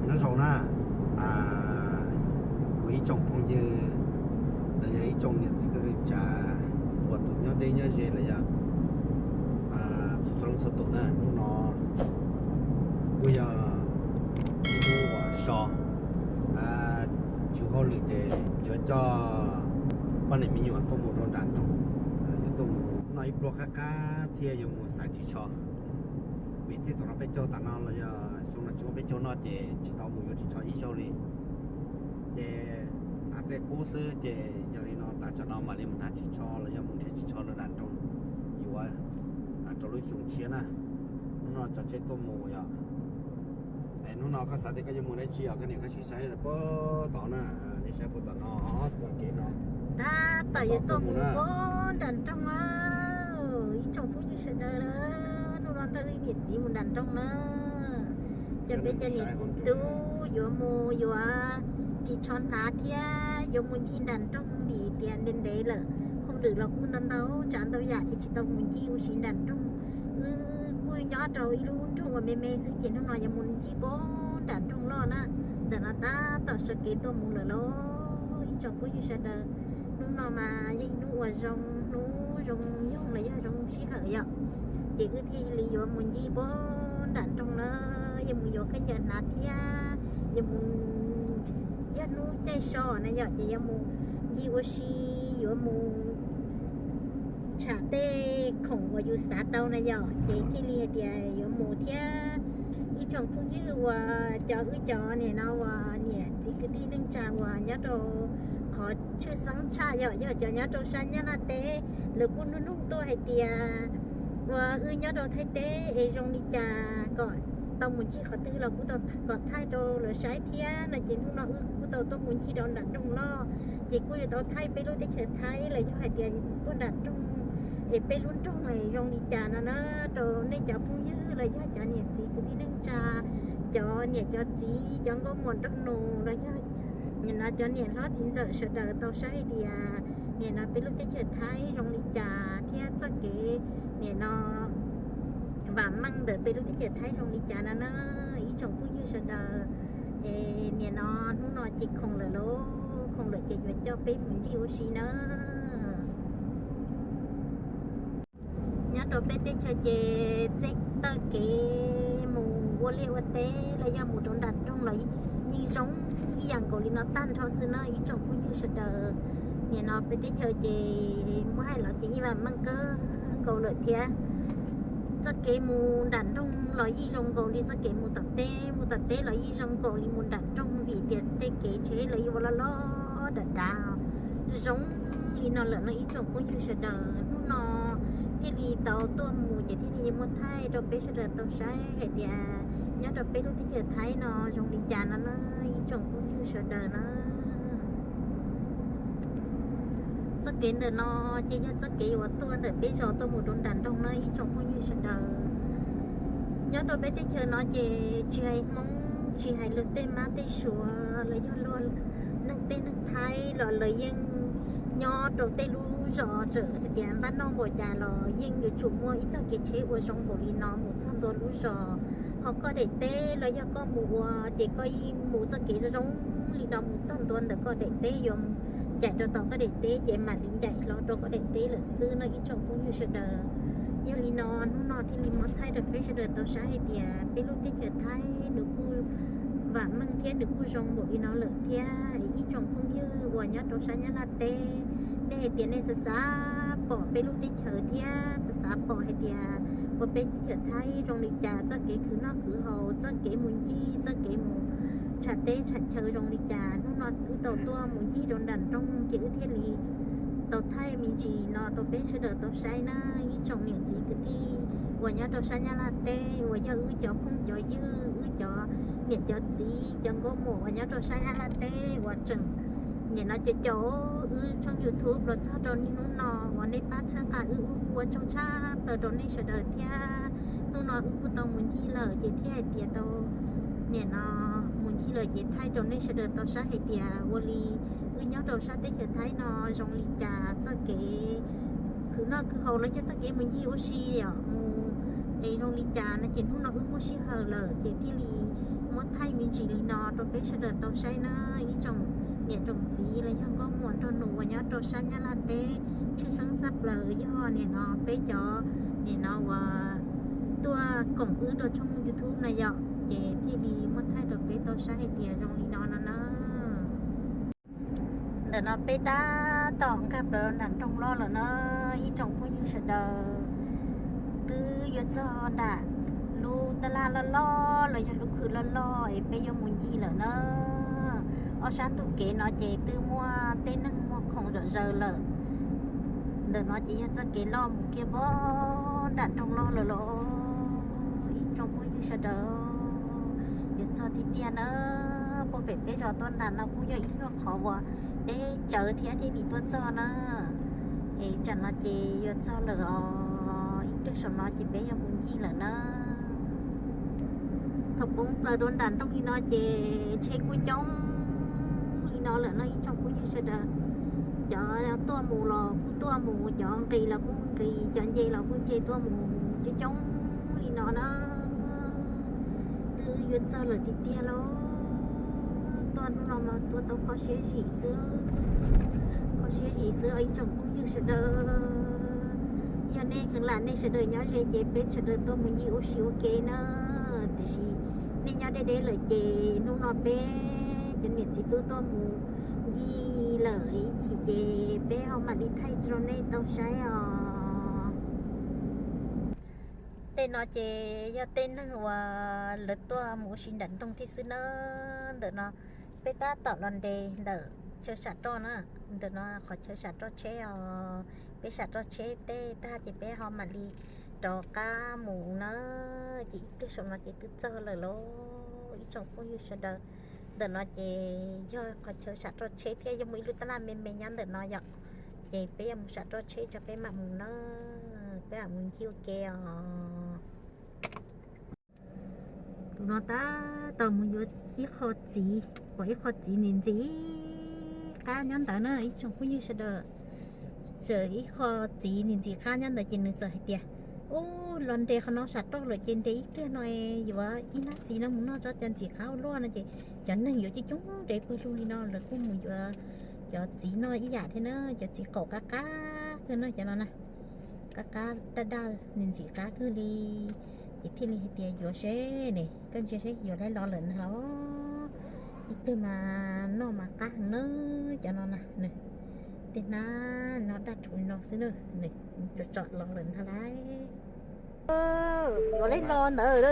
Nyob zoo na, kuv ib tsoom phooj ywg los yog ib tsoom niam txiv kwv tij neej tsa uas tus nyob deb nyob ze los yog txhua txhua leej txhua tus na, hnub no kuj yog ib hnub uas so, tsis muaj hauj lwm ces yuav coj poj niam me nyuam tuaj mus rau nram nroog, yuav tuaj mus noj ib pluag qab qab thiab yuav mus xaiv ris tsho. Vim txij thaum no peb caug tas no los yog xyoo no tsis muaj peb caug noj ces tsis tau mus yuav ris tsho ib zaug li. Ces hnav tej qub xwb ces yog li no tas tsam no mam li mus hnav ris tsho los yog mus nrhiav ris tsho rau nram nroog yuav rau lub xyoo tshiab na. Hnub no tso tsheb tuaj mus yom. Es hnub no koj xav tias koj yuav mus dab tsi os, koj niam koj txiv saib puag tod na, nej saib puag tom no, txoj kev no tab tom yuav tuaj mus puag nram nroog na. Ib tsoom phooj ywg sawv daws, hnub no nrog wb niam txiv mus nram nroog na. Coj peb cov niam txiv tub yuav mus yuav ris tsho hnav thiab yuav mus ncig nram nroog vim tias ntev ntev lawm, hauj lwm los kuj ntau ntau tsav ntau yam ces tsis tau mus ncig ua si nram nroog. Wb kuj nyob rau ib lub nroog uas me me xwb ces hnub no yuav mus ncig puag nram nroog loj na. Ntawm no tab tom sawv kev tuaj mus lawm lauj ib tsoom phooj ywg sawv daws. Hnub no mas yeej hnub uas zoo, hnub zoo nyoog los yog zoo sij hawm yom, ces wb thiaj li yuav mus ncig puag nram nroog na, yuav mus yuav khaub ncaws hnav thiab yuav mus, yog hnub caij so na yom, ces yuav mus ncig ua si, yuav mus tsham tej khoom uas yus xav tau na yom, ces thiaj li hais tias yuav mus thiab. Ib tsoom phooj ywg uas cov wb cov niam no uas niam txiv kwv tij neej tsa uas nyob rau qhov tshwj xeeb tshaj yom, yog cov nyob rau sab Nyab Laj teb, lawv kuj nug nug tuaj hais tias uas wb nyob rau Thaib teb es zoo li cas kom tau mus ncig qhov twg los kuj tau kom thaij rau lawv saib thiab no ces hnub no wb kuj tau tuaj mus ncig rau nram nroog loj, ces kuj yuav tau thaij peb lub teb chaws Thaib los yog hais tias puag nram nroog es peb lub nroog es zoo li cas no na, rau nej cov phooj ywg los yog cov niam txiv kwv tij neej tsa, cov niam cov txiv, cov nkauj muam nraug nus los yog nim no cov niam hlob txiv ntxawm sawv daws tau saib hais tias nim no peb lub teb chaws Thaib zoo li cas thiab txoj kev nim no vam meej ntawm peb lub teb chaws Thaib zoo li cas no na. Ib tsoom phooj ywg sawv daws, es nim no hnub no ces khoom lawm lauj, khoom lawm ces yuav coj peb mus ncig ua si na. Nyob rau peb teb chaws ces txoj kev mus ua liaj ua teb los yog mus rau nram nroog los yeej zoo ib yam nkaus li no tag nrho xwb na ib tsoom phooj ywg sawv daws. Nim no peb teb chaws ces muab hais los ces yeej vam meej kawg nkaus lawm thiab. Txoj kev mus nram nroog los yeej zoo nkaus li txoj kev mus tom teb, mus tom teb los yeej zoo nkaus li mus nram nroog vim tias tej kev tsheb los yeej ua loj loj dav dav zoo li no lawm no ib tsoom phooj ywg sawv daws. Hnub no thiaj li tau tuaj mus ces thiaj li muab thaij rau peb sawv daws tau saib hais tias nyob rau peb lub teb chaws Thaib no zoo li cas no na ib tsoom phooj ywg sawv daws na. Txoj kev ntawm no ces yog txoj kev uas tuaj ntawm peb zos tuaj mus rau nram nroog na ib tsoom phooj ywg sawv daws. Nyob rau peb teb chaws no ces tsis hais Hmoob tsis hais luag tej Mab tej Suav los yog luag neeg tej neeg Thaib los lawv yeej nyob rau tej lub zos txawm hais tias npaj noj npaum cas los yeej yuav tsum muaj ib txoj kev tsheb ua zoo npaum li no mus txog ntua lub zos. Ho koj daim teb los yog koj mus ua ces koj yeej mus txoj kev zoo zoo li no mus txog ntua ntawm koj daim teb yuav ncaim rau tom koj daim teb ces mam li ncaim hlo rau koj daim teb lawm xwb no ib tsoom phooj ywg sawv daws. Yog li no hnub no thiaj li muab thaij rau peb sawv daws tau saib hais tias peb lub teb chaws Thaib nws kuj vam meej thiab nws kuj zoo npaum li no lawm thiab. Ib tsoom phooj ywg uas nyob rau sab Nyab Laj teb, nej hais tias nej xav xav pom peb lub teb chaws thiab xav xav pom hais tias ua peb teb chaws Thaib zoo li cas, txoj kev khwv noj khwv haus, txoj kev mus ncig, txoj kev mus tsham teb tsham chaw zoo li cas, hnub no wb tau tuaj mus ncig rau nram nroog ces wb thiaj li tau thaij me ntsis no rau peb sawv daws tau saib na ib tsoom niam txiv kwv tij uas nyob rau sab Nyab Laj teb uas yog wb cov phooj cov ywg, wb cov niam cov txiv, cov nkauj muam uas nyob rau sab Nyab Laj teb uas tseem nim no caum caum wb tshooj YouTube los txog rau niaj hnub no uas nej pab txhawb nqa wb, wb kuj ua tsaug tshaj plaws rau nej sawv daws thiab. Hnub no wb kuj tau mus ncig lawm ces thiaj hais tias tau nim no mus ncig lawm ces thaij rau nej sawv daws tau saib hais tias ua li wb nyob rau sab teb chaws Thaib no zoo li cas, txoj kev khwv noj khwv haus los yog txoj kev mus ncig ua si os mus es zoo li cas no ces hnub no wb muaj sij hawm lawm ces thiaj li muab Muab thaij me ntsis li no rau peb sawv daws tau saib na, ib tsoom niam tsoom txiv los yog nkauj muam nraug nus uas nyob rau sab Nyab Laj teb, tshwj xeeb tshaj plaws yog nim no peb cov nim no uas tuaj koom wb rau tshooj YouTube no yom, ces thiaj li muab thaij rau peb tau saib hais tias zoo li no no na. Ntawm no peb tab tom nkag plaws nram nroog loj lawm na, ib tsoom phooj ywg sawv daws. Twb yuav txog nram lub tab laj loj loj los yog lub khw loj loj es peb yuav mus ncig lawm na. Ob sab ntuj kev no ces twb muaj tej neeg muag khoom zom zaws lawm. Ntawm no ces yog txoj kev loj mus kiag pog nram nroog loj lawm los ib tsoom phooj ywg sawv daws. Yuav txog tiag tiag na, puag pem peb zos tuaj nram no kuj yog ib nyuag qhov uas deb tsawv thiab thiaj li tuaj txog na. Es tsam no ces yuav txog lawm os, ib pliag saum no ces peb yuav mus ncig lawm na. Thaum poob plaws rau nram nroog li no ces tsheb kuj coob li no lawm no ib tsoom phooj ywg sawv daws. Cov tuaj mus los kuj tuaj mus, cov nqis los kuj nqis, cov nce los kuj nce tuaj mus coob coob li no na. Twb yuav txog lawm tiag tiag lauj. Tuaj hnub no mas tuaj tau kho siab zim xwb, kho siab zim xwb os ib tsoom phooj ywg sawv daws. Yog nej kheev lam nej sawv daws nyob ze ces peb sawv daws tuaj mus ncig ua si ua ke na. Tiam sis nej nyob deb deb lawm ces hnub no peb cov niam txiv tub tuaj mus ncig lawm ib chim ces peb ho mam li thaij rau nej tau saib os. Tej no ces yog tej neeg uas lawv tuaj mus ua si nram nroog thiab xwb na. Ntawm no peb tab tom los nres ntawm chaw sam roj na. Ntawm no qhov chaw sam roj tsheb os. Peb sam roj tsheb tej tag ces peb ho mam li rov qab mus na. Ces ib pliag saum no ces twb txog lawm lauj ib tsoom phooj ywg sawv daws. Ntawm no ces yog qhov chaw sam roj tsheb thiab yog muaj ib lub tab laj me me nyob ntawm no yom. Ces peb yuav mus sam roj tsheb tso peb mam mus na, peb mam mus ncig ua ke os. Tus no tab tom mus yuav ib qho txiv, pom ib qho txiv ntxim ntxim qab nyob ntawd na ib tsoom phooj ywg sawv daws. Txawm ib qho txiv ntxim ntxim qab nyob ntawd ces nws txawm hais tias, ub, los nres qhov no sam roj lawm ces nres ib pliag no yuav ib hnab txiv no mus noj tso cov ntxim qab ua luaj no ces cov neeg yuav coob coob nres pawg lug li no lawv kuj mus yuav cov txiv noj ib yam thiab na, cov txiv qaum qab qab kawg na cov no na. Qab qab daj daj ntxim ntxim qab kawg li. Ces thiaj li hais tias yuav seb ne, koj ntsia seb yuav laib los lawm ntag los. Ib tug mas noj mas qab heev na, cov no na, nws tej hnab no daj rhuv no xwb na, nws tsom tsom los lawm ntag lauj. Yuav laib los ntawd.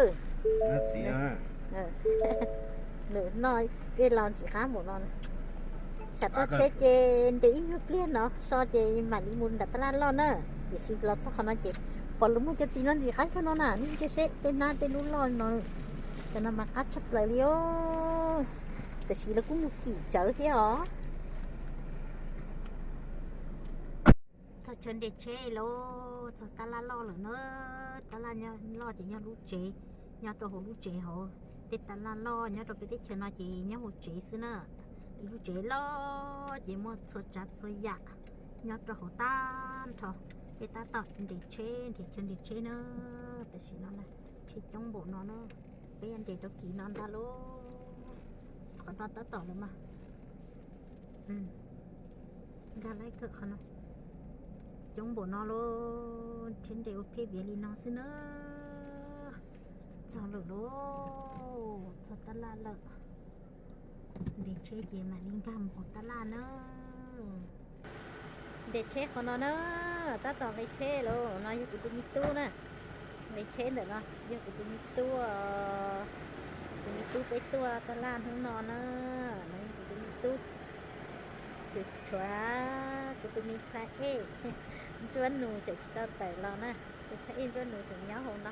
Nws noj tej los ntxim qab npaum no. Sam roj tsheb ces nres ib nyuag pliag no so ces mam li mus nram tab laj loj na. Tiam sis los txog qhov no ces pom lawv muag cov txiv no ntxim qab kawg no na, nej ntsia seb tej hnab tej lub loj no, cov no mas qab tshaj plaws li os. Tiam sis lawv kuj mus kim tsawv thiab os. Txog chaw nres tsheb lauj, txog tab laj loj lawm na. Tab laj loj ces nyob lub tsev, nyob rau hauv lub tsev hauv. Tej tab laj loj nyob rau peb teb chaws no ces nyob hauv tsev xwb na. Lub tsev loj ces muaj txhua tsav txhua yam nyob rau hauv tag nrho. Peb tab tom nres tsheb, nres chaw nres tsheb na. Tam sim no na, tsheb coob npaum no na, peb yuav nres rau kis no ntag lauj. Qhov no tab tom lawm mas. Nkag laib kawm qhov no. Coob npaum no lauj, tsheb nres ua phem viav li no xwb na. Txog lawm lauj, txog tab laj lawm. Nres tsheb ces mam li nkag mus hauv tab laj na. Nres tsheb qhov no na, tab tom nqis tsheb lauj, no yog kuv tus me tub na. Nqis tsheb ntawm no yog kuv tus me tub, tus me tub peb tuaj tab laj hnub no na. No yog kuv tus me tub, tseem tshuav kuv tus me phab ej Ntsuab Nus tseem tsis tau tawm los na. Tus phab ej Ntsuab Nus tseem nyob hauv no,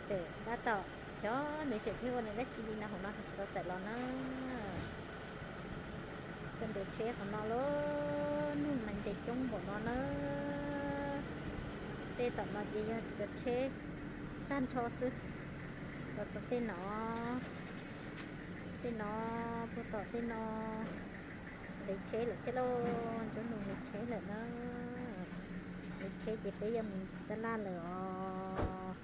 tseem tab tom xyov nws tseem pheej ua nws dab tsi li no hauv no tsis tau tawm los na. Tuaj nres tsheb qhov no lauj, neeg mas nres coob npaum no na. Tej tom no ces yog cov tsheb tag nrho xwb. Los rau tej no, tej no, puag tom tej no, nres tsheb lawm thiab lauj, Ntsuab Nus nres tsheb lawm na. Nres tsheb ces peb yuav mus tab laj lawm os.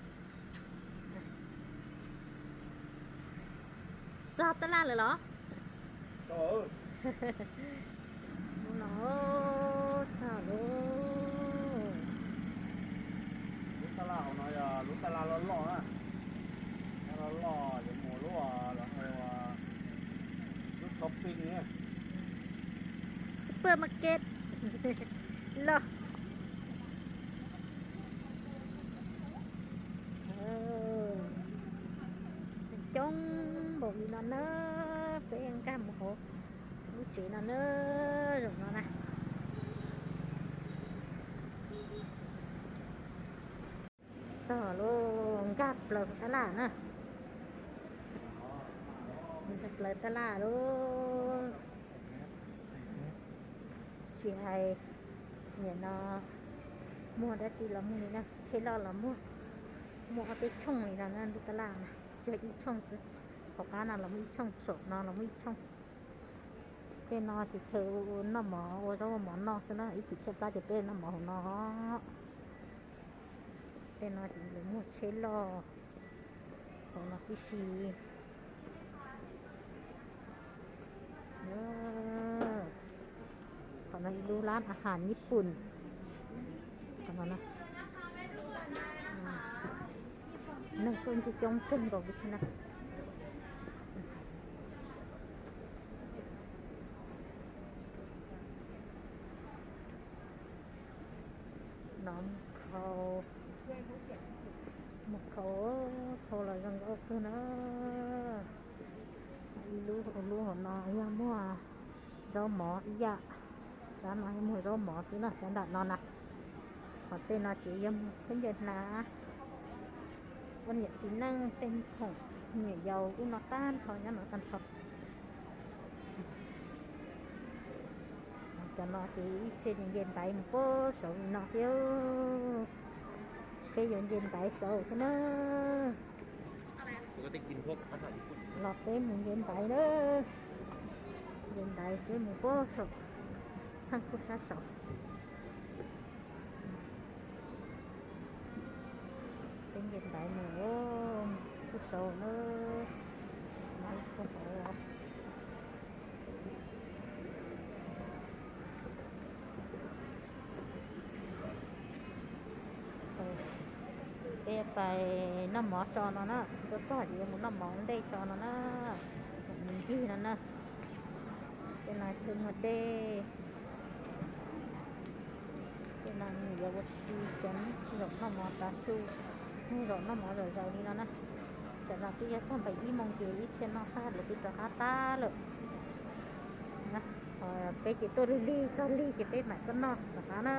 Txog tab laj lawm los? No txog lauj. Lub tab laj hauv no yog lub tab laj loj loj na. Loj loj yuav mus lub, lub shopping, supermarket loj. Coob npaum li no na, peb nkag mus hauv lub tsev no na, zaum no na. Txog lub nkag plaws tab laj na. Nkag plaws tab laj lauj. Tsis hais nim no muag dab tsi los muag li na, tsheb loj los muag, muaj ob peb tshooj li no na, lub tab laj na, yog ib tshooj xwb. Hauv qab no los muaj ib tshooj, saum no los muaj ib tshooj. Tej no ces chaw noj mov ua zaub ua mov noj xwb na, ib chim tshaib plab ces peb noj mov hauv no. Tej no ces yuav muaj tsheb loj hauv no tib si. Qhov no ib lub lab a has Nyij Pooj. Qhov no na, neeg tuaj ncig coob kawg nkaus li thiab na. No mus khau, mus khau, khau los zoo nkauj kawg na. Ib lub, lub hauv no yog muag zaub mov ib yam. Sab no yog muag zaub mov xwb na, sab nram no na. Qhov tej no ces yog muag khaub ncaws hnav, ua niam txiv neej tej khoom, niam yau ub no tag nrho nyob no tag nrho. Cov no ces ib txhia ces nce ntaiv mus puag saud li no thiab. Peb yuav nce ntaiv saud thiab na. Los peb mus nce ntaiv na. Nce ntaiv peb mus puag saum, txheej puag sab saud. Peb nce ntaiv mus puag saud na. Peb pais noj mov tso no na, tuaj txog ces yuav mus noj mov ua ntej tso no na. Mus ncig no na. Tej no chaw muag dej. Tej no nws yuav ua si cov zaum noj mov tav su, zaum noj mov zaum zaus li no na. Tam no twb yog txog npaim ib moos ces ib txhia noj tag lawm twb rov qab tag lawm. Peb ces tuaj lig lig txog lig ces peb mam tuaj noj tom qab na.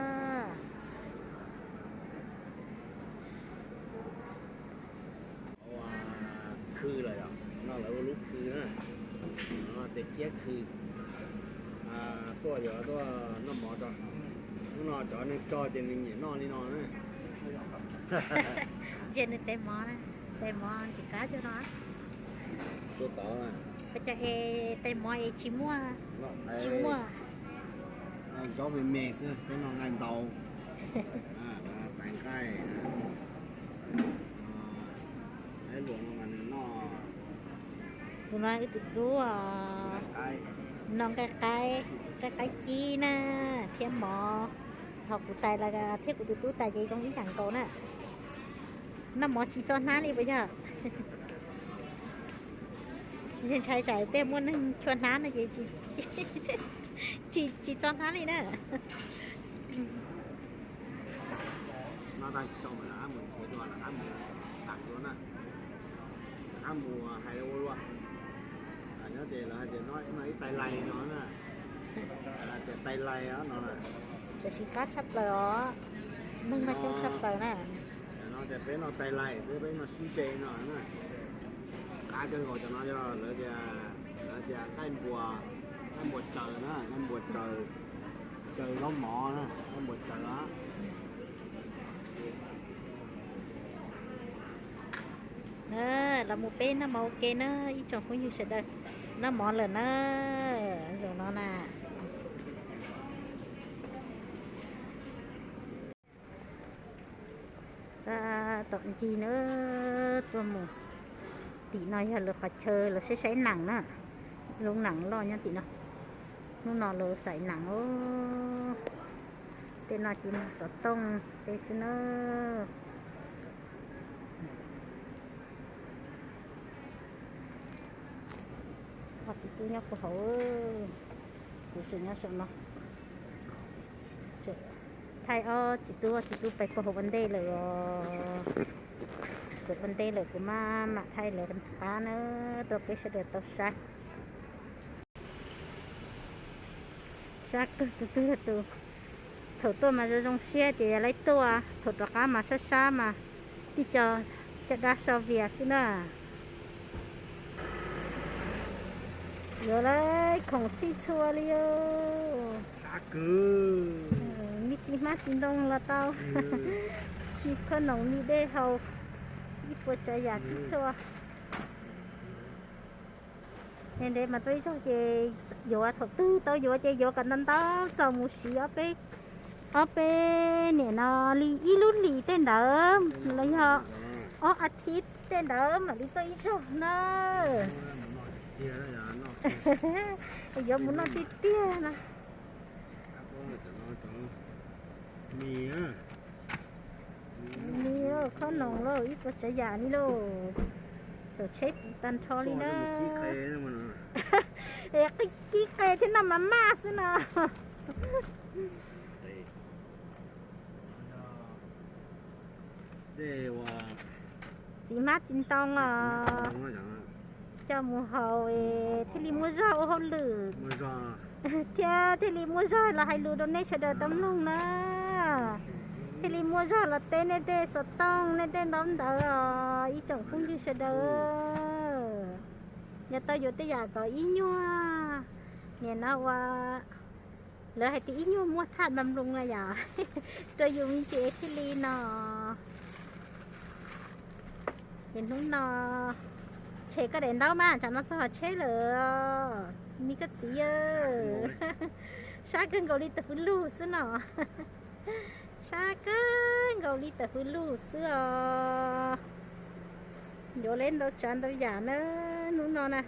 Ua khw lawm yom, no lawv ua lub khw na, no tes kiab khw. Tuaj yuav tuaj noj mov tso. Hnub no cov neeg tso ces nws nyiam noj li no na. Ntsia nws tes mov, tes mov ntxim qab cuag no. Tuaj tod, ua cas es tes mov es tsis muaj, tsis muaj. Zaub me me xwb, peb noj nqaij ntau. Tais nqaij, ib luam no mas nws noj. Tus no ib tug tub noj nqaij qaib, nqaij qaib kib na, thiab mov. Ho kuv tais los thiab kuv tus tub tais ces zoo ib yam nkaus na. Noj mov tsis txo hnab li puas yog? Ntshai tsam peb muaj neeg tshua hnab no ces tsis txo hnab li na. Noj tag tsis tso mas lawv qab mus nrhiav dua, lawv qab mus xam dua na, lawv qab mus hais ua luaj. Nyob ces lawv hais tias noj ib tais lais no na, tias tais lais no na. Tiam sis qab tshaj plaws os, neeg noj coob tshaj plaws na. No tias peb noj tais lais xwb, peb noj sib ntse no na. Qab kawg nkaus cov no yog lawv tias, lawv tias nqaij npuas, nqaij npuas tsaws na, nqaij npuas tsaws, tsaws zaub mov na, nqaij npuas tsaws os. Los mus peb noj mov ua ke na ib tsoom phooj ywg sawv daws. Noj mov lawm na, zaum no na. Tab tom ncig na, tuaj mus Tim no yog lawv qhov chaw lawv saib saib nees na, lub nees loj nyob tim no. Hnub no lawv xaiv nees os. Tej no ces mas xov tooj tej xwb na. Ob txiv tub nyob puag hauv, kuv tseem nyob saum no. Thaij ob txiv tub, ob txiv tub pais puag hauv ua ntej lawm os. Thaij ua ntej lawm kuv mam mam thaij lawv qab na, rau peb sawv daws tau saib. Sab kawg tus twg tus. Thaum tuaj mas zoo zoo siab tias yog lawv tuaj, thaum rov qab mas sab sab mas tij co caj dab so vias xwb na. Yuav lawv khoom txhij txhua li. Me txiv hmab txiv ntoo los tau, me khob noom me dej haus, ib puas tsav yam txhij txhua. Ntev mas tuaj ib zaug ces yuav, thaum twg tau yuav ces yuav kom ntau ntau txaus mus siv ob peb, ob peb niam no li ib lub hlis tej ntawd los yog ob a thiv tej ntawd mam li tuaj ib zaug na. Yuav mus noj tiag tiag no. Ni khob noom lauj, ib puas tsav yam li lauj. Saum tsheb puv tag nrho li na. Qib qe thiab noj mas maj xwb no. Txiv hmab txiv ntoo os, coj mus haus thiaj li muaj zog ua hauj lwm, thiab thiaj li muaj zog los hais lus rau nej sawv daws tau mloog na. Thiaj li muaj zog los teb nej tej xov tooj nej tej ntaub ntawv os ib tsoom phooj ywg sawv daws. Yog tau yuav tej yam kom ib nyuag, nim no ua, lawv hais tias ib nyuag muaj thaj npam nploos na yom, rau yus me ntsis thiaj li no. Ces hnub no tshem koj daim ntaub mas tsam no txog tsheb lawm, me koj txiv. Sab kawg nkaus li tawm hwv lug xwb no. Sab kawg nkaus li tawm hwv lug xwb os. Yuav lawv ntau tsav ntau yam na hnub no na.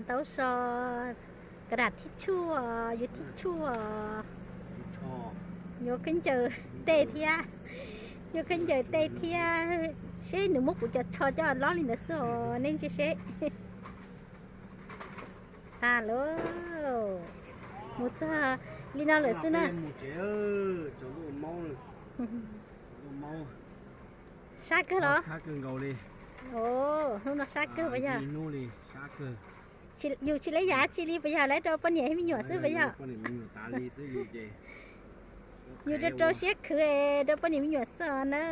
Ntaub so, ka dam thib tshuaj, yuav thib tshuaj, yuav khaub ncaws tej thiab, yuav khaub ncaws tej thiab. Seb nws muab kuv cov tsho coj lob li ntawd xwb os, nej ntsia seb. Tas lawm, mus txog li no lawm xwb na. Sab kawg los? Hnub no sab kawg puas yog? Yus tsis lawv yam tsi li puas yog, lawv rau poj niam me nyuam xwb puas yog? Yus rau rau siab khwv rau poj niam me nyuam xwb os na.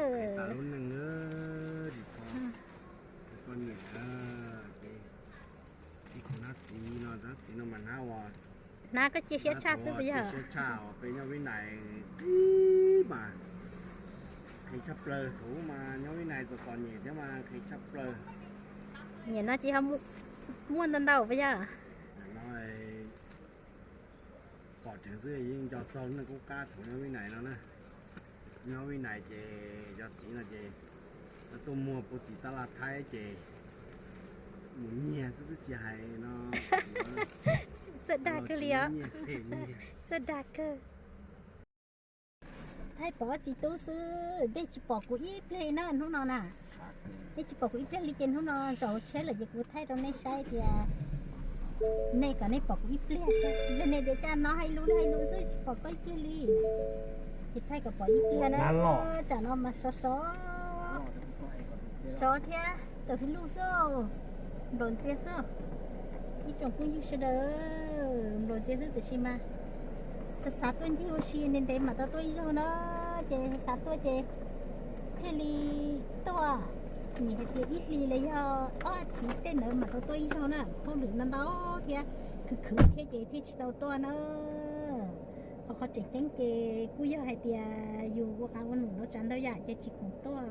Hnab koj cia siab tshaj xwb puas yog? Peb nyob Vib Nais qib mas qhev tshaj plaws, thaum ub mas nyob Vib Nais txom txom nyem thiab mas qhev tshaj plaws. Nim no ces ho muaj ntau ntau puas yog? Pom tseeb xwb yeej nco txog lub neej qub qab thaum nyob Vib Nais no na. Nyob Vib Nais ces cov txiv no ces tuaj muag puag tim tab laj Thaib ces mus nyiag xwb twb tsis hais no. Txawj dag kawg li os. Txawj dag kawg. Thaij pom ob txiv tub xwb, dej tsis pom kuv ib pliag li na hnub no na. Dej tsis pom kuv ib pliag li ces hnub no zaum tsheb lawm ces kuv thaij rau nej saib tias nej kom nej pom kuv ib pliag thiab. Nej tias cas no hais lus hais lus xwb tsis pom koj ib pliag li. Ces thaij kom pom ib pliag na. Tsam no mas sov sov, sov thiab tawm hwv lug xwb, nplaum ntxiag xwb. Ib tsoom phooj ywg sawv daws, nplaum ntxiag xwb tiam sis mas xav xav tuaj ncig ua si ntev ntev mam tau tuaj ib zaug na, ces xav tuaj ces thiaj li tuaj. Nim hais tias ib hlis los yog ob hlis tej ntawd mam tau tuaj ib zaug na, hauj lwm ntau ntau thiab khwv khwv thiab ces thiaj tsis tau tuaj na. Ho qhov tseem ceeb ces kuj yog hais tias yus ua qab ua num ntau tsav ntau yam ces tsis khoom tuaj.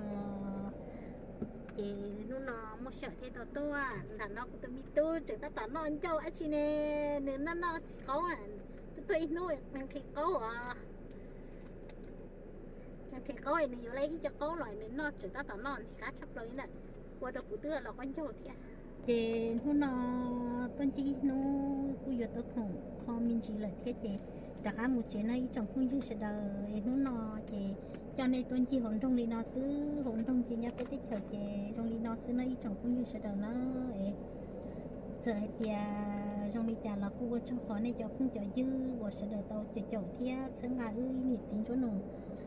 Ces hnub no muaj sij hawm thiaj tau tuaj. Nram no kuv tus me tub tseem tab tom noj ncauj dab tsi ne, nws noj noj txiv qaub, twb Tuaj ib hnub nqhis qaub os, nqhis qaub nws yuav li ib co qaub los nws noj tseem tab tom noj ntxim qab tshaj plaws li ntawm, ua rau kuv twb los qaub ncaug thiab. Ces hnub no tuaj ncig ib hnub kuj yuav tau khoom kho me ntsis lawm thiab ces rov qab mus tsev no ib tsoom phooj ywg sawv daws es hnub no ces coj nej tuaj ncig hauv nroog li no xwb, hauv nroog ces nyob peb teb chaws ces zoo li no xwb no ib tsoom phooj ywg sawv daws na. Es txawm hais tias zoo li cas los kuj ua tsaug qhov nej cov phooj cov ywg uas sawv daws tau caum caum thiab txhawb nqa wb ib niam txiv Ntsuab Nus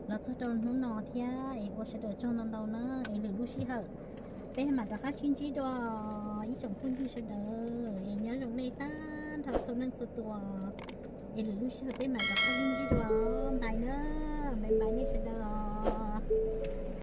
los txog rau hnub no thiab es ua sawv daws tsaug ntau ntau na. Es lwm lub sij hawm peb mam rov qab sib ntsib dua ib tsoom phooj ywg sawv daws es nyob zoo nej tag nrho txhua leej txhua tus. Es lwm lub sij hawm peb mam rov qab sib ntsib dua, npais na, npais npais nej sawv daws.